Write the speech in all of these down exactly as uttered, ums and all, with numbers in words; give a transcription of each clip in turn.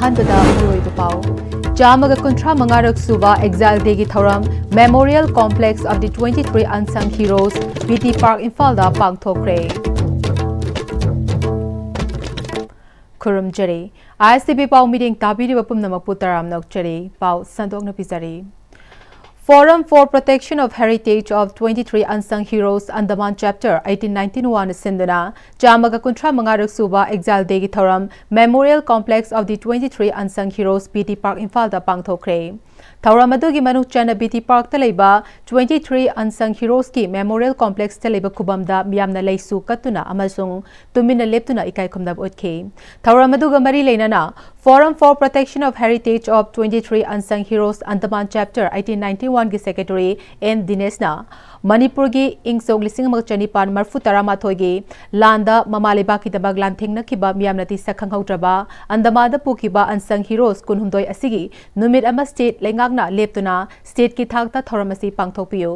ꯑꯍꯥꯟꯕꯗ ꯃꯔꯨꯑꯣꯏꯕ ꯄꯥꯎ꯫ ꯆꯥꯝꯃꯒ ꯀꯨꯟꯊ꯭ꯔꯥ ꯃꯉꯥꯔꯛ ꯁꯨꯕ Exile Dayꯒꯤ ꯊꯧꯔꯝ Memorial Complex of the twenty-three Unsung Heroes, B T Park, ꯏꯝꯐꯥꯜꯗ ꯄꯥꯡꯊꯣꯛꯈ꯭ꯔꯦ꯫ ꯈꯨꯔꯨꯝꯖꯔꯤ꯫ I S T V ꯄꯥꯎ ꯃꯤꯠꯌꯦꯡ ꯇꯥꯕꯤꯔꯤꯕ ꯄꯨꯝꯅꯃꯛꯄꯨ ꯇꯔꯥꯝꯅ ꯑꯣꯛꯆꯔꯤ꯫ ꯄꯥꯎ ꯁꯟꯗꯣꯛꯅ ꯄꯤꯖꯔꯤ꯫ Forum for Protection of Heritage of twenty-three Unsung Heroes Andaman Chapter eighteen nineteen one ꯁꯤꯟꯗꯨꯅ ꯆꯥꯝꯃꯒ ꯀꯨꯟꯊ꯭ꯔꯥ ꯃꯉꯥꯔꯛ ꯁꯨꯕ Exile Dayꯒꯤ ꯊꯧꯔꯝ Memorial Complex of the twenty-three Unsung Heroes, B T Park, ꯏꯝꯐꯥꯜꯗ ꯄꯥꯡꯊꯣꯛꯈ꯭ꯔꯦ꯫ ꯊꯧꯔꯝ ꯑꯗꯨꯒꯤ ꯃꯅꯨꯡ ꯆꯟꯅ B T Parkꯇ ꯂꯩꯕ twenty-three Unsung Heroesꯀꯤ Memorial Complexꯇ ꯂꯩꯕ ꯈꯨꯕꯝꯗ ꯃꯤꯌꯥꯝꯅ ꯂꯩꯁꯨ ꯀꯠꯇꯨꯅ ꯑꯃꯁꯨꯡ ꯇꯨꯃꯤꯟꯅ ꯂꯦꯞꯇꯨꯅ ꯏꯀꯥꯏ ꯈꯨꯝꯅꯕ ꯎꯠꯈꯤ꯫ ꯊꯧꯔꯝ ꯑꯗꯨꯒ ꯃꯔꯤ ꯂꯩꯅꯅ Forum for Protection of Heritage of twenty-three Unsung Heroes Andaman Chapter eighteen ninety-oneꯒꯤ Secretary N ꯗꯤꯅꯦꯁꯅ ꯃꯅꯤꯄꯨꯔꯒꯤ ꯏꯪ ꯁꯣꯛ ꯂꯤꯁꯤꯡ ꯑꯃꯒ ꯆꯅꯤꯄꯥꯟ ꯃꯔꯤꯐꯨ ꯇꯔꯥ ꯃꯥꯊꯣꯏꯒꯤ ꯂꯥꯟꯗ ꯃꯃꯥ ꯂꯩꯕꯥꯛꯀꯤꯗꯃꯛ ꯂꯥꯟꯊꯦꯡꯅꯈꯤꯕ ꯃꯤꯌꯥꯝꯅꯗꯤ ꯁꯛ ꯈꯪꯍꯧꯗ꯭ꯔꯕ ꯑꯟꯗꯃꯥꯟꯗ ꯄꯨꯈꯤꯕ Unsung Heroes ꯀꯨꯟꯍꯨꯝꯗꯣꯏ ꯑꯁꯤꯒꯤ ꯅꯨꯃꯤꯠ ꯑꯃ state ꯂꯩꯉꯥꯛꯅ ꯂꯦꯞꯇꯨꯅ stateꯀꯤ ꯊꯥꯛꯇ ꯊꯧꯔꯝ ꯑꯁꯤ ꯄꯥꯡꯊꯣꯛꯄꯤꯌꯨ꯫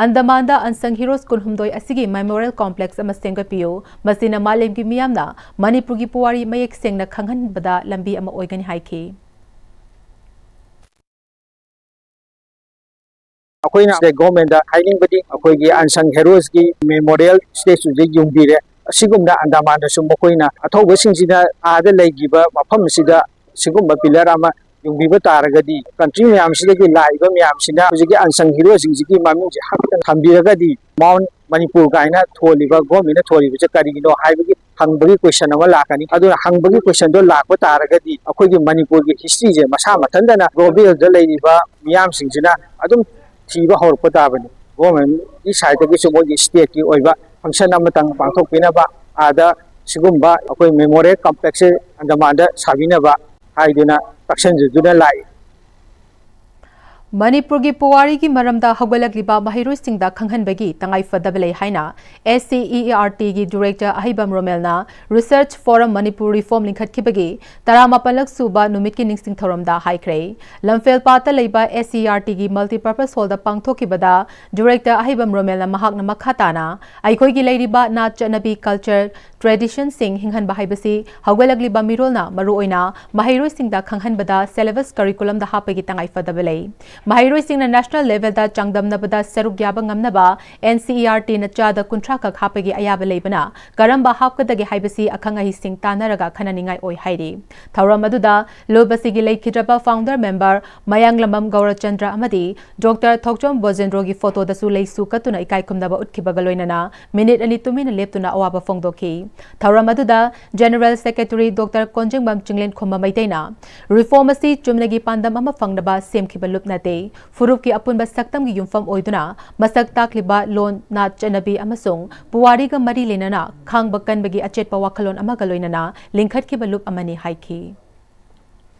ꯑꯟꯗꯃꯥꯟꯗ Unsung Heroes ꯀꯨꯟꯍꯨꯝꯗꯣꯏ ꯑꯁꯤꯒꯤ Memorial Complex ꯑꯃ ꯁꯦꯝꯒꯠꯄꯤꯌꯨ꯫ ꯃꯁꯤꯅ ꯃꯥꯂꯦꯝꯒꯤ ꯃꯤꯌꯥꯝꯅ ꯃꯅꯤꯄꯨꯔꯒꯤ ꯄꯨꯋꯥꯔꯤ ꯃꯌꯦꯛ ꯁꯦꯡꯅ ꯈꯪꯍꯟꯕꯗ ꯂꯝꯕꯤ ꯑꯃ ꯑꯣꯏꯒꯅꯤ ꯍꯥꯏꯈꯤ꯫ ꯑꯩꯈꯣꯏꯅ state governmentꯇ ꯍꯥꯏꯅꯤꯡꯕꯗꯤ ꯑꯩꯈꯣꯏꯒꯤ Unsung Heroesꯀꯤ memorial statueꯁꯦ ꯌꯨꯡꯕꯤꯔꯦ꯫ ꯑꯁꯤꯒꯨꯝꯅ ꯑꯟꯗꯃꯥꯟꯗꯁꯨ ꯃꯈꯣꯏꯅ ꯑꯊꯧꯕꯁꯤꯡꯁꯤꯅ ꯑꯥꯗ ꯂꯩꯈꯤꯕ ꯃꯐꯝ ꯑꯁꯤꯗ ꯁꯤꯒꯨꯝꯕ pillar ꯑꯃ ꯌꯨꯡꯕꯤꯕ ꯇꯥꯔꯒꯗꯤ country ꯃꯌꯥꯝꯁꯤꯗꯒꯤ ꯂꯥꯛꯏꯕ ꯃꯌꯥꯝꯁꯤꯅ ꯍꯧꯖꯤꯛꯀꯤ Unsung Heroesꯁꯤꯡꯁꯤꯒꯤ ꯃꯃꯤꯡꯁꯦ ꯍꯛꯇ ꯊꯝꯕꯤꯔꯒꯗꯤ Mount ꯃꯅꯤꯄꯨꯔ ꯀꯥꯏꯅ ꯊꯣꯜꯂꯤꯕ governmentꯅ ꯊꯣꯜꯂꯤꯕꯁꯦ ꯀꯔꯤꯒꯤꯅꯣ ꯍꯥꯏꯕꯒꯤ ꯍꯪꯕꯒꯤ question ꯑꯃ ꯂꯥꯛꯀꯅꯤ꯫ ꯑꯗꯨꯅ ꯍꯪꯕꯒꯤ questionꯗꯣ ꯂꯥꯛꯄ ꯇꯥꯔꯒꯗꯤ ꯑꯩꯈꯣꯏꯒꯤ ꯃꯅꯤꯄꯨꯔꯒꯤ historyꯁꯦ ꯃꯁꯥ ꯃꯊꯟꯇꯅ globalꯗ ꯂꯩꯔꯤꯕ ꯃꯤꯌꯥꯝꯁꯤꯡꯁꯤꯅ ꯑꯗꯨꯝ ꯊꯤꯕ ꯍꯧꯔꯛꯄ ꯇꯥꯕꯅꯤ꯫ Governmentꯀꯤ sideꯇꯒꯤꯁꯨ ꯃꯣꯏꯒꯤ stateꯀꯤ ꯑꯣꯏꯕ function ꯑꯃꯇꯪ ꯄꯥꯡꯊꯣꯛꯄꯤꯅꯕ, ꯑꯥꯗ ꯁꯤꯒꯨꯝꯕ ꯑꯩꯈꯣꯏ memorial complexꯁꯦ ꯑꯟꯗꯃꯥꯟꯗ ꯁꯥꯕꯤꯅꯕ ꯍꯥꯏꯗꯨꯅ ꯇꯛꯁꯤꯟꯖꯗꯨꯅ ꯂꯥꯛꯏ꯫ ꯃꯅꯤꯄꯨꯔꯒꯤ ꯄꯨꯋꯥꯔꯤꯒꯤ ꯃꯔꯝꯗ ꯍꯧꯒꯠꯂꯛꯂꯤꯕ ꯃꯍꯩꯔꯣꯏꯁꯤꯡꯗ ꯈꯪꯍꯟꯕꯒꯤ ꯇꯉꯥꯏꯐꯗꯕ ꯂꯩ ꯍꯥꯏꯅ SCERTꯒꯤ director ꯑꯍꯩꯕꯝ ꯔꯣꯃꯦꯜꯅ Research Forum Manipur Reform ꯂꯤꯡꯈꯠꯈꯤꯕꯒꯤ ꯇꯔꯥꯃꯥꯄꯜꯂꯛ ꯁꯨꯕ ꯅꯨꯃꯤꯠꯀꯤ ꯅꯤꯡꯁꯤꯡ ꯊꯧꯔꯝꯗ ꯍꯥꯏꯈ꯭ꯔꯦ꯫ ꯂꯝꯐꯦꯜꯄꯥꯠꯇ ꯂꯩꯕ SCERTꯒꯤ multipurpose hallꯗ ꯄꯥꯡꯊꯣꯛꯈꯤꯕꯗ director ꯑꯍꯩꯕꯝ ꯔꯣꯃꯦꯜꯅ ꯃꯍꯥꯛꯅ ꯃꯈꯥ ꯇꯥꯅ ꯑꯩꯈꯣꯏꯒꯤ ꯂꯩꯔꯤꯕ ꯅꯥꯠ ꯆꯠꯅꯕꯤ, culture, traditionꯁꯤꯡ ꯍꯤꯡꯍꯟꯕ ꯍꯥꯏꯕꯁꯤ ꯍꯧꯒꯠꯂꯛꯂꯤꯕ ꯃꯤꯔꯣꯜꯅ ꯃꯔꯨꯑꯣꯏꯅ ꯃꯍꯩꯔꯣꯏꯁꯤꯡꯗ ꯈꯪꯍꯟꯕꯗ syllabus curriculumꯗ ꯍꯥꯞꯄꯒꯤ ꯇꯉꯥꯏ ꯐꯗꯕ ꯂꯩ꯫ ꯃꯍꯩꯔꯣꯏꯁꯤꯡꯅ national levelꯗ ꯆꯥꯡꯗꯝꯅꯕꯗ ꯁꯔꯨꯛ ꯌꯥꯕ ꯉꯝꯅꯕ NCERTꯅ ꯆꯥꯗ ꯀꯨꯟꯊ꯭ꯔꯥ ꯈꯛ ꯍꯥꯞꯄꯒꯤ ꯑꯌꯥꯕ ꯂꯩꯕꯅ ꯀꯔꯝꯕ ꯍꯥꯞꯀꯗꯒꯦ ꯍꯥꯏꯕꯁꯤ ꯑꯈꯪ ꯑꯍꯩꯁꯤꯡ ꯇꯥꯟꯅꯔꯒ ꯈꯟꯅꯅꯤꯡꯉꯥꯏ ꯑꯣꯏ ꯍꯥꯏꯔꯤ꯫ ꯊꯧꯔꯝ ꯑꯗꯨꯗ ꯂꯨꯞ ꯑꯁꯤꯒꯤ ꯂꯩꯈꯤꯗ꯭ꯔꯕ founder member ꯃꯌꯥꯡꯂꯝꯕꯝ ꯒꯧꯔꯆꯟꯗ꯭ꯔ ꯑꯃꯗꯤ Doctor ꯊꯣꯛꯆꯣꯝ ꯕꯣꯖꯦꯟꯗ꯭ꯔꯣꯒꯤ photoꯗꯁꯨ ꯂꯩꯁꯨ ꯀꯠꯇꯨꯅ ꯏꯀꯥꯏ ꯈꯨꯝꯅꯕ ꯎꯠꯈꯤꯕꯒ ꯂꯣꯏꯅꯅ ꯃꯤꯅꯤꯠ ꯑꯅꯤ ꯇꯨꯃꯤꯟꯅ ꯂꯦꯞꯇꯨꯅ ꯑꯋꯥꯕ ꯐꯣꯡꯗꯣꯛꯈꯤ꯫ ꯊꯧꯔꯝ ꯑꯗꯨꯗ General Secretary Doctor ꯀꯣꯟꯖꯤꯡꯕꯝ ꯆꯤꯡꯂꯦꯟꯈꯣꯝꯕ ꯃꯩꯇꯩꯅ reform ꯑꯁꯤ ꯆꯨꯝꯅꯒꯤ ꯄꯥꯟꯗꯝ ꯑꯃ ꯐꯪꯅꯕ ꯁꯦꯝꯈꯤꯕ ꯂꯨꯞ ꯅꯠꯇꯦ, ꯐꯨꯔꯨꯞꯀꯤ ꯑꯄꯨꯟꯕ ꯁꯛꯇꯝꯒꯤ ꯌꯨꯝꯐꯝ ꯑꯣꯏꯗꯨꯅ ꯃꯁꯛ ꯇꯥꯛꯂꯤꯕ ꯂꯣꯟ, ꯅꯥꯠ, ꯆꯠꯅꯕꯤ ꯑꯃꯁꯨꯡ ꯄꯨꯋꯥꯔꯤꯒ ꯃꯔꯤ ꯂꯩꯅꯅ ꯈꯥꯡꯕ ꯀꯟꯕꯒꯤ ꯑꯆꯦꯠꯄ ꯋꯥꯈꯜꯂꯣꯟ ꯑꯃꯒ ꯂꯣꯏꯅꯅ ꯂꯤꯡꯈꯠꯈꯤꯕ ꯂꯨꯞ ꯑꯃꯅꯤ ꯍꯥꯏꯈꯤ꯫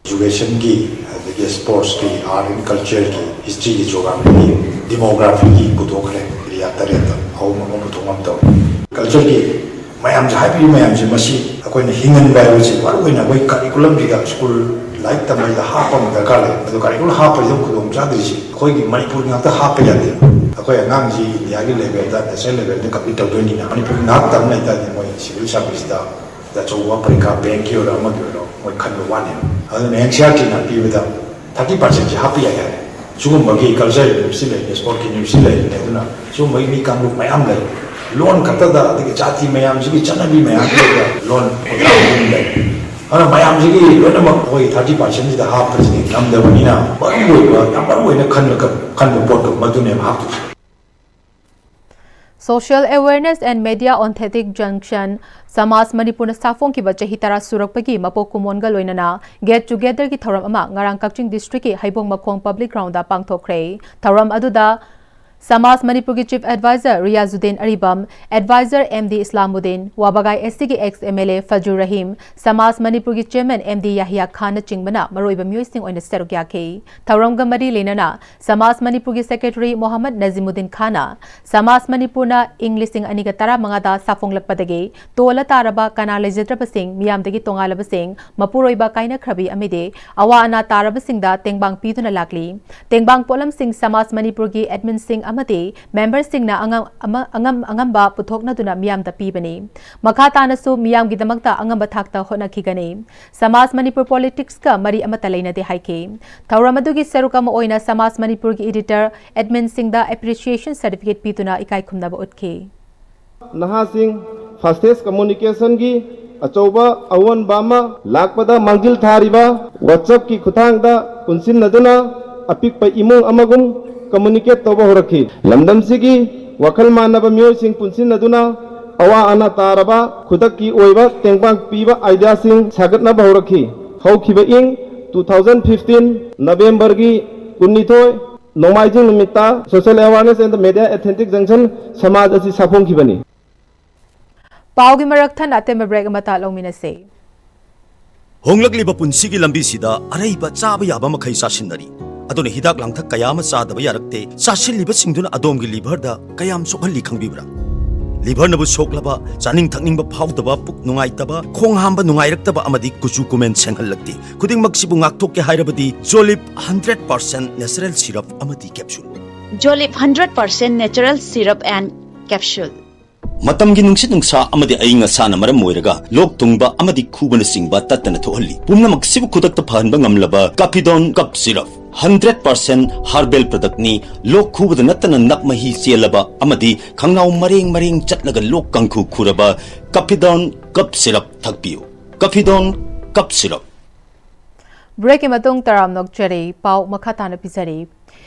Educationꯒꯤ, ꯑꯗꯒꯤ sportsꯀꯤ, art and cultureꯒꯤ, historyꯒꯤ, geographyꯒꯤ, demographyꯒꯤ ꯄꯨꯊꯣꯛꯈ꯭ꯔꯦ꯫ Area ꯇꯔꯦꯠꯇ ꯑꯍꯨꯝ ꯑꯃ ꯄꯨꯊꯣꯛ ꯉꯝ ꯇꯧꯔꯦ꯫ Cultureꯒꯤ ꯃꯌꯥꯝꯁꯦ, ꯍꯥꯏꯕꯤꯔꯤꯕ ꯃꯌꯥꯝꯁꯦ, ꯃꯁꯤ ꯑꯩꯈꯣꯏꯅ ꯍꯤꯡꯍꯟꯕ ꯍꯥꯏꯕꯁꯤ ꯃꯔꯨ ꯑꯣꯏꯅ ꯑꯩꯈꯣꯏ curriculumꯁꯤꯗ, school ꯂꯥꯏꯔꯤꯛ ꯇꯝꯕꯁꯤꯗ ꯍꯥꯞꯄ ꯑꯃ ꯗꯔꯀꯥꯔ ꯂꯩ꯫ ꯑꯗꯣ curriculum ꯍꯥꯞꯄꯁꯤꯗ ꯈꯨꯗꯣꯡ ꯆꯥꯗ꯭ꯔꯤꯁꯤ ꯑꯩꯈꯣꯏꯒꯤ ꯃꯅꯤꯄꯨꯔꯒꯤ ꯉꯥꯛꯇ ꯍꯥꯞꯄ ꯌꯥꯗꯦ꯫ ꯑꯩꯈꯣꯏ ꯑꯉꯥꯡꯁꯤ Indiaꯒꯤ levelꯗ, national levelꯗ compete ꯇꯧꯗꯣꯏꯅꯤꯅ, ꯃꯅꯤꯄꯨꯔꯒꯤ ꯉꯥꯏꯍꯥꯛ ꯇꯝ ꯂꯩꯇꯥꯔꯗꯤ ꯃꯣꯏ civil serviceꯇ ꯑꯆꯧꯕ ꯄꯔꯤꯈꯥ, bankꯀꯤ ꯑꯣꯏꯔꯣ, ꯑꯃꯒꯤ ꯑꯣꯏꯔꯣ, ꯃꯣꯏ ꯈꯟꯕ ꯋꯥꯅꯦꯕ꯫ ꯑꯗꯨꯅ NCERTꯅ ꯄꯤꯕꯗ thirty percentꯁꯦ ꯍꯥꯞꯄ ꯌꯥꯏ ꯍꯥꯏꯔꯦ꯫ ꯁꯤꯒꯨꯝꯕꯒꯤ culture university ꯂꯩꯔꯤꯅꯦ, sportꯀꯤ university ꯂꯩꯔꯤꯅꯦ, ꯑꯗꯨꯅ ꯁꯤꯒꯨꯝꯕꯒꯤ ꯃꯤ ꯀꯥꯡꯂꯨꯞ ꯃꯌꯥꯝ ꯂꯩ꯫ ꯂꯣꯟ ꯈꯛꯇꯗ, ꯑꯗꯒꯤ ꯖꯥꯇꯤ ꯃꯌꯥꯝꯁꯤꯒꯤ ꯆꯠꯅꯕꯤ ꯃꯌꯥꯝꯁꯤꯗ ꯂꯣꯟ ꯈꯨꯗꯥꯡ ꯑꯗꯨꯝ ꯂꯩ꯫ ꯑꯗꯨꯅ ꯃꯌꯥꯝꯁꯤꯒꯤ ꯂꯣꯏꯅꯃꯛ ꯑꯩꯈꯣꯏ thirty percentꯁꯤꯗ ꯍꯥꯞꯄꯁꯤꯗꯤ ꯉꯝꯗꯕꯅꯤꯅ, ꯃꯔꯨꯑꯣꯏꯕ, ꯌꯥꯝ ꯃꯔꯨꯑꯣꯏꯅ ꯈꯟꯕ, ꯈꯟꯕ ꯄꯣꯠꯇꯣ ꯃꯗꯨꯅꯦꯕ ꯍꯥꯞꯇꯣꯏꯁꯦ꯫ Social Awareness and Media on Thethik Junction, ꯁꯃꯥꯖ ꯃꯅꯤꯄꯨꯔꯅ ꯁꯥꯐꯣꯡꯈꯤꯕ ꯆꯍꯤ ꯇꯔꯥ ꯁꯨꯔꯛꯄꯒꯤ ꯃꯄꯣꯛ ꯀꯨꯝꯑꯣꯟꯒ ꯂꯣꯏꯅꯅ get togetherꯒꯤ ꯊꯧꯔꯝ ꯑꯃ ꯉꯔꯥꯡ ꯀꯛꯆꯤꯡ districtꯀꯤ ꯍꯩꯕꯣꯡ ꯃꯈꯣꯡ public groundꯗ ꯄꯥꯡꯊꯣꯛꯈ꯭ꯔꯦ꯫ ꯊꯧꯔꯝ ꯑꯗꯨꯗ ꯁꯃꯥꯖ ꯃꯅꯤꯄꯨꯔꯒꯤ Chief Advisor ꯔꯤꯌꯥꯖꯨꯗꯤꯟ ꯑꯔꯤꯕꯝ, Advisor ꯑꯦꯝ ꯗꯤ ꯏꯁꯂꯥꯃꯨꯗꯤꯟ, ꯋꯥꯕꯒꯥꯏ SCꯒꯤ ex MLA ꯐꯖꯨꯔ ꯔꯍꯤꯝ, ꯁꯃꯥꯖ ꯃꯅꯤꯄꯨꯔꯒꯤ Chairman ꯑꯦꯝ ꯗꯤ ꯌꯥꯍꯤꯌꯥ ꯈꯥꯟꯅꯆꯤꯡꯕꯅ ꯃꯔꯨꯑꯣꯏꯕ ꯃꯤꯑꯣꯏꯁꯤꯡ ꯑꯣꯏꯅ ꯁꯔꯨꯛ ꯌꯥꯈꯤ꯫ ꯊꯧꯔꯝꯒ ꯃꯔꯤ ꯂꯩꯅꯅ ꯁꯃꯥꯖ ꯃꯅꯤꯄꯨꯔꯒꯤ Secretary ꯃꯣꯍꯝꯃꯗ ꯅꯖꯤꯃꯨꯗꯤꯟ ꯈꯥꯟꯅ ꯁꯃꯥꯖ ꯃꯅꯤꯄꯨꯔꯅ ꯏꯪ ꯂꯤꯁꯤꯡ ꯑꯅꯤꯒ ꯇꯔꯥꯃꯉꯥꯗ ꯁꯥꯐꯣꯡꯂꯛꯄꯗꯒꯤ ꯇꯣꯜꯂ ꯇꯥꯔꯕ ꯀꯅꯥ ꯂꯩꯖꯗ꯭ꯔꯕꯁꯤꯡ, ꯃꯤꯌꯥꯝꯗꯒꯤ ꯇꯣꯉꯥꯜꯂꯕꯁꯤꯡ, ꯃꯄꯨꯔꯣꯏꯕ ꯀꯥꯏꯅꯈ꯭ꯔꯕꯤ ꯑꯃꯗꯤ ꯑꯋꯥ ꯑꯅꯥ ꯇꯥꯔꯕꯁꯤꯡꯗ ꯇꯦꯡꯕꯥꯡ ꯄꯤꯗꯨꯅ ꯂꯥꯛꯂꯤ꯫ ꯇꯦꯡꯕꯥꯡ ꯄꯣꯠꯂꯝꯁꯤꯡ ꯁꯃꯥꯖ ꯃꯅꯤꯄꯨꯔꯒꯤ adminꯁꯤꯡ ꯑꯃꯗꯤ memberꯁꯤꯡꯅ ꯑꯉꯝ ꯑꯃ- ꯑꯉꯝ ꯑꯉꯝꯕ ꯄꯨꯊꯣꯛꯅꯗꯨꯅ ꯃꯤꯌꯥꯝꯗ ꯄꯤꯕꯅꯤ꯫ ꯃꯈꯥ ꯇꯥꯅꯁꯨ ꯃꯤꯌꯥꯝꯒꯤꯗꯃꯛꯇ ꯑꯉꯝꯕ ꯊꯥꯛꯇ ꯍꯣꯠꯅꯈꯤꯒꯅꯤ꯫ ꯁꯃꯥꯖ ꯃꯅꯤꯄꯨꯔ politicsꯀ ꯃꯔꯤ ꯑꯃꯠꯇ ꯂꯩꯅꯗꯦ ꯍꯥꯏꯈꯤ꯫ ꯊꯧꯔꯝ ꯑꯗꯨꯒꯤ ꯁꯔꯨꯛ ꯑꯃ ꯑꯣꯏꯅ ꯁꯃꯥꯖ ꯃꯅꯤꯄꯨꯔꯒꯤ editor, adminꯁꯤꯡꯗ appreciation certificate ꯄꯤꯗꯨꯅ ꯏꯀꯥꯏ ꯈꯨꯝꯅꯕ ꯎꯠꯈꯤ꯫ ꯅꯍꯥꯁꯤꯡ fastest communicationꯒꯤ ꯑꯆꯧꯕ ꯑꯑꯣꯟꯕ ꯑꯃ ꯂꯥꯛꯄꯗ ꯃꯥꯡꯖꯤꯜ ꯊꯥꯔꯤꯕ WhatsAppꯀꯤ ꯈꯨꯠꯊꯥꯡꯗ ꯄꯨꯟꯁꯤꯟꯅꯗꯨꯅ ꯑꯄꯤꯛꯄ ꯏꯃꯨꯡ ꯑꯃꯒꯨꯝ communicate ꯇꯧꯕ ꯍꯧꯔꯛꯈꯤ꯫ ꯂꯝꯗꯝꯁꯤꯒꯤ ꯋꯥꯈꯜ ꯃꯥꯟꯅꯕ ꯃꯤꯑꯣꯏꯁꯤꯡ ꯄꯨꯟꯁꯤꯟꯅꯗꯨꯅ ꯑꯋꯥ ꯑꯅꯥ ꯇꯥꯔꯕ ꯈꯨꯗꯛꯀꯤ ꯑꯣꯏꯕ ꯇꯦꯡꯕꯥꯡ ꯄꯤꯕ ideaꯁꯤꯡ ꯁꯥꯒꯠꯅꯕ ꯍꯧꯔꯛꯈꯤ꯫ ꯍꯧꯈꯤꯕ ꯏꯪ two thousand fifteen Novemberꯒꯤ ꯀꯨꯟꯅꯤꯊꯣꯏ ꯅꯣꯡꯃꯥꯏꯖꯤꯡ ꯅꯨꯃꯤꯠꯇ social awareness and media authentic junction ꯁꯃꯥꯖ ꯑꯁꯤ ꯁꯥꯐꯣꯡꯈꯤꯕꯅꯤ꯫ ꯄꯥꯎꯒꯤ ꯃꯔꯛ ꯊꯠꯅ ꯑꯇꯦꯟꯕ break ꯑꯃꯇ ꯂꯧꯃꯤꯟꯅꯁꯤ꯫ ꯍꯣꯡꯂꯛꯂꯤꯕ ꯄꯨꯟꯁꯤꯒꯤ ꯂꯝꯕꯤꯁꯤꯗ ꯑꯔꯩꯕ ꯆꯥꯕ ꯌꯥꯕ ꯃꯈꯩ ꯆꯥꯁꯤꯟꯅꯔꯤ꯫ ꯑꯗꯨꯅ ꯍꯤꯗꯥꯛ ꯂꯥꯡꯊꯛ ꯀꯌꯥ ꯑꯃ ꯆꯥꯗꯕ ꯌꯥꯔꯛꯇꯦ꯫ ꯆꯥꯁꯤꯜꯂꯤꯕꯁꯤꯡꯗꯨꯅ ꯑꯗꯣꯝꯒꯤ liverꯗ ꯀꯌꯥꯝ ꯁꯣꯛꯍꯜꯂꯤ ꯈꯪꯕꯤꯕ꯭ꯔꯥ? Liverꯅꯕꯨ ꯁꯣꯛꯂꯕ, ꯆꯥꯅꯤꯡ ꯊꯛꯅꯤꯡꯕ ꯐꯥꯎꯗꯕ, ꯄꯨꯛ ꯅꯨꯡꯉꯥꯏꯇꯕ, ꯈꯣꯡ ꯍꯥꯝꯕ ꯅꯨꯡꯉꯥꯏꯔꯛꯇꯕ ꯑꯃꯗꯤ ꯀꯨꯆꯨ ꯀꯨꯃꯦꯟ ꯁꯦꯡꯍꯜꯂꯛꯇꯦ꯫ ꯈꯨꯗꯤꯡꯃꯛꯁꯤꯕꯨ ꯉꯥꯛꯊꯣꯛꯀꯦ ꯍꯥꯏꯔꯕꯗꯤ Jolib hundred percent natural syrup ꯑꯃꯗꯤ capsule꯫ Jolib hundred percent natural syrup and capsule. ꯃꯇꯝꯒꯤ ꯅꯨꯡꯁꯤꯠ ꯅꯨꯡꯁꯥ ꯑꯃꯗꯤ ꯑꯏꯪ ꯑꯁꯥꯅ ꯃꯔꯝ ꯑꯣꯏꯔꯒ ꯂꯣꯛ ꯊꯨꯡꯕ ꯑꯃꯗꯤ ꯈꯨꯕꯅꯆꯤꯡꯕ ꯇꯠꯇꯅ ꯊꯣꯛꯍꯜꯂꯤ꯫ ꯄꯨꯝꯅꯃꯛꯁꯤꯕꯨ ꯈꯨꯗꯛꯇ ꯐꯍꯟꯕ ꯉꯝꯂꯕ Capidon Cough Syrup hundred percent herbal productꯅꯤ꯫ ꯂꯣꯛ ꯈꯨꯕꯗ ꯅꯠꯇꯅ ꯅꯞ ꯃꯍꯤ ꯆꯦꯜꯂꯕ ꯑꯃꯗꯤ ꯈꯪꯅꯥꯎ ꯃꯔꯦꯡ ꯃꯔꯦꯡ ꯆꯠꯂꯒ ꯂꯣꯛ ꯀꯥꯡꯈꯨ ꯈꯨꯔꯕ Capidon Cough Syrup ꯊꯛꯄꯤꯌꯨ꯫ Capidon Cough Syrup꯫ Breakꯀꯤ ꯃꯇꯨꯡ ꯇꯔꯥꯝꯅ ꯑꯣꯛꯆꯔꯤ꯫ ꯄꯥꯎ ꯃꯈꯥ ꯇꯥꯅ ꯄꯤꯖꯔꯤ꯫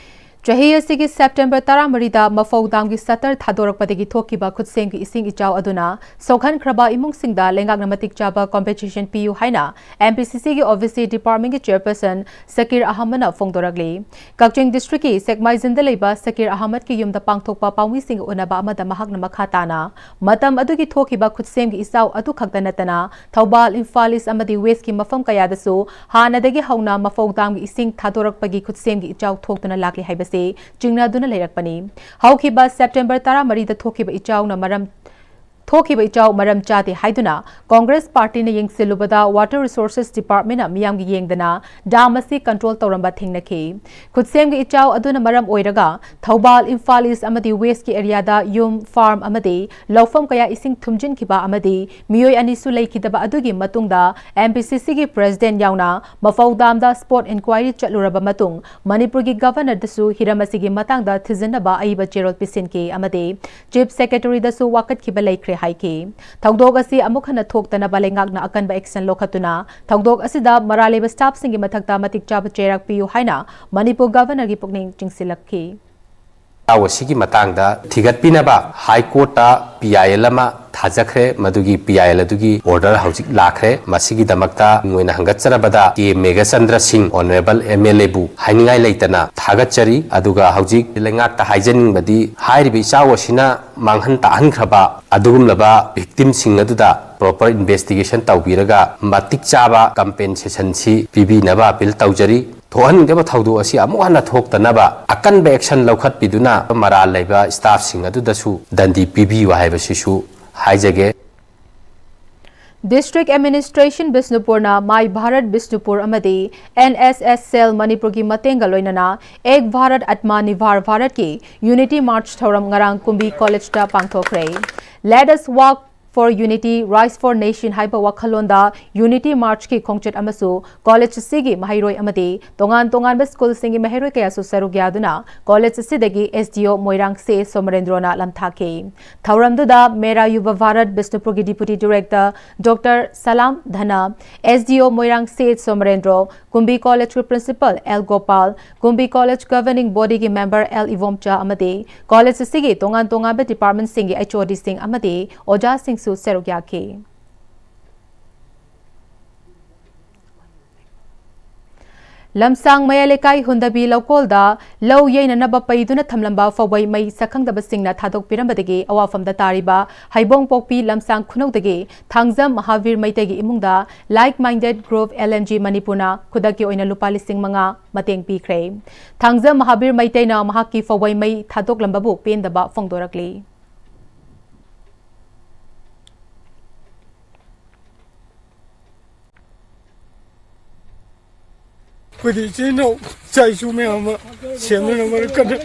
ꯆꯍꯤ ꯑꯁꯤꯒꯤ September ꯇꯔꯥꯃꯔꯤꯗ ꯃꯐꯧ damꯒꯤ shutter ꯊꯥꯗꯣꯔꯛꯄꯗꯒꯤ ꯊꯣꯛꯈꯤꯕ ꯈꯨꯠꯁꯦꯝꯒꯤ ꯏꯁꯤꯡ ꯏꯆꯥꯎ ꯑꯗꯨꯅ ꯁꯣꯛꯍꯟꯈ꯭ꯔꯕ ꯏꯃꯨꯡꯁꯤꯡꯗ ꯂꯩꯉꯥꯛꯅ ꯃꯇꯤꯛ ꯆꯥꯕ compensation ꯄꯤꯌꯨ ꯍꯥꯏꯅ MPCCꯒꯤ OBC departmentꯀꯤ chairperson ꯁꯀꯤꯔ ꯑꯍꯃꯗꯅ ꯐꯣꯡꯗꯣꯔꯛꯂꯤ꯫ ꯀꯛꯆꯤꯡ districtꯀꯤ ꯁꯦꯛꯃꯥꯏꯖꯤꯟꯗ ꯂꯩꯕ ꯁꯀꯤꯔ ꯑꯍꯃꯗꯀꯤ ꯌꯨꯝꯗ ꯄꯥꯡꯊꯣꯛꯄ ꯄꯥꯎꯃꯤꯁꯤꯡꯒ ꯎꯅꯕ ꯑꯃꯗ ꯃꯍꯥꯛꯅ ꯃꯈꯥ ꯇꯥꯅ ꯃꯇꯝ ꯑꯗꯨꯒꯤ ꯊꯣꯛꯈꯤꯕ ꯈꯨꯠꯁꯦꯝꯒꯤ ꯏꯆꯥꯎ ꯑꯗꯨ ꯈꯛꯇ ꯅꯠꯇꯅ ꯊꯧꯕꯥꯜ, ꯏꯝꯐꯥꯜ East ꯑꯃꯗꯤ Westꯀꯤ ꯃꯐꯝ ꯀꯌꯥꯗꯁꯨ ꯍꯥꯟꯅꯗꯒꯤ ꯍꯧꯅ ꯃꯐꯧ damꯒꯤ ꯏꯁꯤꯡ ꯊꯥꯗꯣꯔꯛꯄꯒꯤ ꯈꯨꯠꯁꯦꯝꯒꯤ ꯏꯆꯥꯎ ꯊꯣꯛꯇꯨꯅ ꯂꯥꯛꯂꯤ ꯍꯥꯏꯕꯁꯤ ꯆꯤꯡꯅꯗꯨꯅ ꯂꯩꯔꯛꯄꯅꯤ꯫ ꯍꯧꯈꯤꯕ September ꯇꯔꯥꯃꯔꯤꯗ ꯊꯣꯛꯈꯤꯕ ꯏꯆꯥꯎꯅ ꯃꯔꯝ ꯊꯣꯛꯈꯤꯕ ꯏꯆꯥꯎ ꯃꯔꯝ ꯆꯥꯗꯦ ꯍꯥꯏꯗꯨꯅ ꯀꯣꯡꯒ꯭ꯔꯦꯁ ꯄꯥꯔꯇꯤꯅ ꯌꯦꯡꯁꯤꯜꯂꯨꯕꯗ Water Resources Department ꯃꯤꯌꯥꯝꯒꯤ ꯌꯦꯡꯗꯅ ꯗꯥꯝ ꯑꯁꯤ ꯀꯟꯇ꯭ꯔꯣꯜ ꯇꯧꯔꯝꯕ ꯊꯦꯡꯅꯈꯤ꯫ ꯈꯨꯠꯁꯦꯝꯒꯤ ꯏꯆꯥꯎ ꯑꯗꯨꯅ ꯃꯔꯝ ꯑꯣꯏꯔꯒ ꯊꯧꯕꯥꯜ, ꯏꯝꯐꯥꯜ ꯏꯁ ꯑꯃꯗꯤ ꯋꯦꯁꯀꯤ ꯑꯦꯔꯤꯌꯥꯗ ꯌꯨꯝ, ꯐꯥꯔꯝ ꯑꯃꯗꯤ ꯂꯧꯐꯝ ꯀꯌꯥ ꯏꯁꯤꯡ ꯊꯨꯝꯖꯤꯟꯈꯤꯕ ꯑꯃꯗꯤ ꯃꯤꯑꯣꯏ ꯑꯅꯤꯁꯨ ꯂꯩꯈꯤꯗꯕ ꯑꯗꯨꯒꯤ ꯃꯇꯨꯡꯗ M P C Cꯒꯤ ꯄ꯭ꯔꯦꯁꯤꯗꯦꯟꯠ ꯌꯥꯎꯅ ꯃꯐꯧ ꯗꯥꯝꯗ ꯁ꯭ꯄꯣꯠ ꯏꯟꯀ꯭ꯋꯥꯏꯔꯤ ꯆꯠꯂꯨꯔꯕ ꯃꯇꯨꯡ ꯃꯅꯤꯄꯨꯔꯒꯤ ꯒꯚꯔꯅꯔꯗꯁꯨ ꯍꯤꯔꯝ ꯑꯁꯤꯒꯤ ꯃꯇꯥꯡꯗ ꯊꯤꯖꯤꯟꯅꯕ ꯑꯏꯕ ꯆꯦꯔꯣꯜ ꯄꯤꯁꯤꯟꯈꯤ ꯑꯃꯗꯤ ꯆꯤꯐ ꯁꯦꯀ꯭ꯔꯦꯇꯔꯤꯗꯁꯨ ꯋꯥꯀꯠꯈꯤꯕ ꯂꯩꯈ꯭ꯔꯦ ꯍꯥꯏꯈꯤ꯫ ꯊꯧꯗꯣꯛ ꯑꯁꯤ ꯑꯃꯨꯛ ꯍꯟꯅ ꯊꯣꯛꯇꯅꯕ ꯂꯩꯉꯥꯛꯅ ꯑꯀꯟꯕ ꯑꯦꯛꯁꯟ ꯂꯧꯈꯠꯇꯨꯅ ꯊꯧꯗꯣꯛ ꯑꯁꯤꯗ ꯃꯔꯥꯜ ꯂꯩꯕ ꯁ꯭ꯇꯥꯐꯁꯤꯡꯒꯤ ꯃꯊꯛꯇ ꯃꯇꯤꯛ ꯆꯥꯕ ꯆꯩꯔꯥꯛ ꯄꯤꯌꯨ ꯍꯥꯏꯅ ꯃꯅꯤꯄꯨꯔ ꯒꯚꯔꯅꯔꯒꯤ ꯄꯨꯛꯅꯤꯡ ꯆꯤꯡꯁꯤꯜꯂꯛꯈꯤ꯫ ꯏꯆꯥꯎ ꯑꯁꯤꯒꯤ ꯃꯇꯥꯡꯗ ꯊꯤꯒꯠꯄꯤꯅꯕ ꯍꯥꯏ ꯀꯣꯔꯠꯇ P I L ꯑꯃ ꯊꯥꯖꯈ꯭ꯔꯦ꯫ ꯃꯗꯨꯒꯤ P I L ꯑꯗꯨꯒꯤ ꯑꯣꯔꯗꯔ ꯍꯧꯖꯤꯛ ꯂꯥꯛꯈ꯭ꯔꯦ꯫ ꯃꯁꯤꯒꯤꯗꯃꯛꯇ ꯑꯩꯅ ꯍꯪꯒꯠꯆꯔꯕꯗ K ꯃꯦꯘꯆꯟꯗ꯭ꯔ ꯁꯤꯡ, ꯑꯣꯅꯔꯦꯕꯜ M L Aꯕꯨ ꯍꯥꯏꯅꯤꯡꯉꯥꯏ ꯂꯩꯇꯅ ꯊꯥꯒꯠꯆꯔꯤ꯫ ꯑꯗꯨꯒ ꯍꯧꯖꯤꯛ ꯂꯩꯉꯥꯛꯇ ꯍꯥꯏꯖꯅꯤꯡꯕꯗꯤ ꯍꯥꯏꯔꯤꯕ ꯏꯆꯥꯎ ꯑꯁꯤꯅ ꯃꯥꯡꯍꯟ ꯇꯥꯛꯍꯟꯈ꯭ꯔꯕ ꯑꯗꯨꯒꯨꯝꯂꯕ victimꯁꯤꯡ ꯑꯗꯨꯗ proper investigation ꯇꯧꯕꯤꯔꯒ ꯃꯇꯤꯛ ꯆꯥꯕ compensationꯁꯤ ꯄꯤꯕꯤꯅꯕ appeal ꯇꯧꯖꯔꯤ꯫ ꯊꯣꯛꯍꯟꯒꯗꯕ ꯊꯧꯗꯣꯛ ꯑꯁꯤ ꯑꯃꯨꯛ ꯍꯟꯅ ꯊꯣꯛꯇꯅꯕ ꯑꯀꯟꯕ action ꯂꯧꯈꯠꯄꯤꯗꯨꯅ ꯃꯔꯥꯜ ꯂꯩꯕ staffꯁꯤꯡ ꯑꯗꯨꯗꯁꯨ ꯗꯟꯗꯤ ꯄꯤꯕꯤꯌꯨ ꯍꯥꯏꯕꯁꯤꯁꯨ ꯍꯥꯏꯖꯒꯦ꯫ District Administration ꯕꯤꯁꯅꯨꯄꯨꯔꯅ My Bharat Bishnupur ꯑꯃꯗꯤ N S S Cell ꯃꯅꯤꯄꯨꯔꯒꯤ ꯃꯇꯦꯡꯒ ꯂꯣꯏꯅꯅ Ek Bharat Atma Nirbhar Bharatꯀꯤ Unity March ꯊꯧꯔꯝ ꯉꯔꯥꯡ ꯀꯨꯝꯕꯤ ꯀꯣꯂꯦꯖꯇ ꯄꯥꯡꯊꯣꯛꯈ꯭ꯔꯦ꯫ Let us walk for Unity, Rise for Nation ꯍꯥꯏꯕ ꯋꯥꯈꯜꯂꯣꯟꯗ Unity Marchꯀꯤ ꯈꯣꯡꯆꯠ ꯑꯃꯁꯨ ꯀꯣꯂꯦꯖ ꯑꯁꯤꯒꯤ ꯃꯍꯩꯔꯣꯏ ꯑꯃꯗꯤ ꯇꯣꯉꯥꯟ ꯇꯣꯉꯥꯟꯕ ꯁ꯭ꯀꯨꯜꯁꯤꯡꯒꯤ ꯃꯍꯩꯔꯣꯏ ꯀꯌꯥꯁꯨ ꯁꯔꯨꯛ ꯌꯥꯗꯨꯅ ꯀꯣꯂꯦꯖ ꯑꯁꯤꯗꯒꯤ S D O ꯃꯣꯏꯔꯥꯡ ꯁꯦ ꯁꯣꯃꯔꯦꯟꯗ꯭ꯔꯣꯅ ꯂꯝꯊꯥꯈꯤ꯫ ꯊꯧꯔꯝꯗꯨꯗ Mera Yuva Bharat ꯕꯤꯁꯅꯨꯄꯨꯔꯒꯤ Deputy Director Doctor Salam Dhana, S D O ꯃꯣꯏꯔꯥꯡ ꯁꯦ ꯁꯣꯃꯔꯦꯟꯗ꯭ꯔꯣ, ꯀꯨꯝꯕꯤ ꯀꯣꯂꯦꯖꯀꯤ Principal L Gopal, Kumbi college Governing Bodyꯒꯤ member L ꯏꯕꯣꯝꯆꯥ ꯑꯃꯗꯤ ꯀꯣꯂꯦꯖ ꯑꯁꯤꯒꯤ ꯇꯣꯉꯥꯟ ꯇꯣꯉꯥꯟꯕ departmentꯁꯤꯡꯒꯤ H O Dꯁꯤꯡ ꯑꯃꯗꯤ ꯑꯣꯖꯥꯁꯤꯡꯁꯨ ꯁꯔꯨꯛ ꯌꯥꯈꯤ꯫ ꯂꯝꯁꯥꯡ ꯃꯌꯥꯏ ꯂꯩꯀꯥꯏ ꯍꯨꯟꯗꯕꯤ ꯂꯧꯀꯣꯜꯗ ꯂꯧ ꯌꯩꯅꯅꯕ ꯄꯩꯗꯨꯅ ꯊꯝꯂꯝꯕ ꯐꯧꯕꯩ ꯃꯩ ꯁꯛꯈꯪꯗꯕꯁꯤꯡꯅ ꯊꯥꯗꯣꯛꯄꯤꯔꯝꯕꯗꯒꯤ ꯑꯋꯥꯐꯝꯗ ꯇꯥꯔꯤꯕ ꯍꯩꯕꯣꯡ ꯄꯣꯛꯄꯤ ꯂꯝꯁꯥꯡ ꯈꯨꯅꯧꯗꯒꯤ ꯊꯥꯡꯖꯝ ꯃꯍꯥꯕꯤꯔ ꯃꯩꯇꯩꯒꯤ ꯏꯃꯨꯡꯗ Like Minded Group L M G ꯃꯅꯤꯄꯨꯔꯅ ꯈꯨꯗꯛꯀꯤ ꯑꯣꯏꯅ ꯂꯨꯄꯥ ꯂꯤꯁꯤꯡ ꯃꯉꯥ ꯃꯇꯦꯡ ꯄꯤꯈ꯭ꯔꯦ꯫ ꯊꯥꯡꯖꯝ ꯃꯍꯥꯕꯤꯔ ꯃꯩꯇꯩꯅ ꯃꯍꯥꯛꯀꯤ ꯐꯧꯕꯩ ꯃꯩ ꯊꯥꯗꯣꯛꯂꯝꯕꯕꯨ ꯄꯦꯟꯗꯕ ꯐꯣꯡꯗꯣꯔꯛꯂꯤ꯫ ꯑꯩꯈꯣꯏꯗꯤ ꯏꯆꯤꯜ ꯏꯅꯥꯎ ꯏꯆꯥ ꯏꯁꯨ ꯃꯌꯥꯝ ꯑꯃ ꯁꯦꯝꯅꯅꯕ ꯀꯟꯅ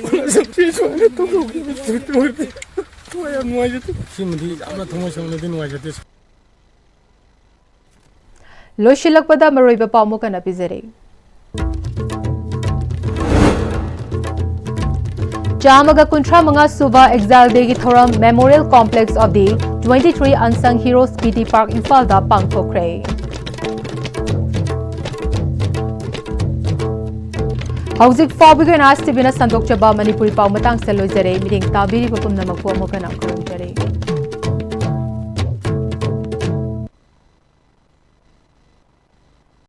ꯍꯣꯠꯅꯖꯕꯁꯤ ꯁꯨꯃꯥꯏꯅ ꯇꯧꯊꯣꯛꯈꯤꯕꯁꯤ ꯑꯣꯏꯔꯗꯤ ꯊꯋꯥꯏ ꯌꯥꯝ ꯅꯨꯡꯉꯥꯏꯖꯗꯦ꯫ ꯁꯤꯃꯗꯤ ꯌꯥꯝꯅ ꯊꯃꯣꯏ ꯁꯣꯛꯅꯗꯤ ꯅꯨꯡꯉꯥꯏꯖꯗꯦ꯫ ꯂꯣꯏꯁꯤꯜꯂꯛꯄꯗ ꯃꯔꯨꯑꯣꯏꯕ ꯄꯥꯎ ꯑꯃꯨꯛ ꯍꯟꯅ ꯄꯤꯖꯔꯤ꯫ ꯆꯥꯝꯃꯒ ꯀꯨꯟꯊ꯭ꯔꯥ ꯃꯉꯥ ꯁꯨꯕ Exile Day ꯒꯤ ꯊꯧꯔꯝ Memorial Complex of the twenty three Unsung Heroes B T Park ꯏꯝꯐꯥꯜꯗ ꯄꯥꯡꯊꯣꯛꯈ꯭ꯔꯦ꯫ ꯍꯧꯖꯤꯛ ꯐꯥꯎꯕꯒꯤ ꯑꯣꯏꯅ ꯑꯥꯏ ꯑꯦꯁ ꯇꯤ ꯚꯤꯅ ꯁꯟꯗꯣꯛꯆꯕ ꯃꯅꯤꯄꯨꯔꯤ ꯄꯥꯎ ꯃꯇꯥꯡꯁꯤꯗ ꯂꯣꯏꯖꯔꯦ꯫ ꯃꯤꯠꯌꯦꯡ ꯇꯥꯕꯤꯔꯤꯕ ꯄꯨꯝꯅꯃꯛꯄꯨ ꯑꯃꯨꯛ ꯍꯟꯅ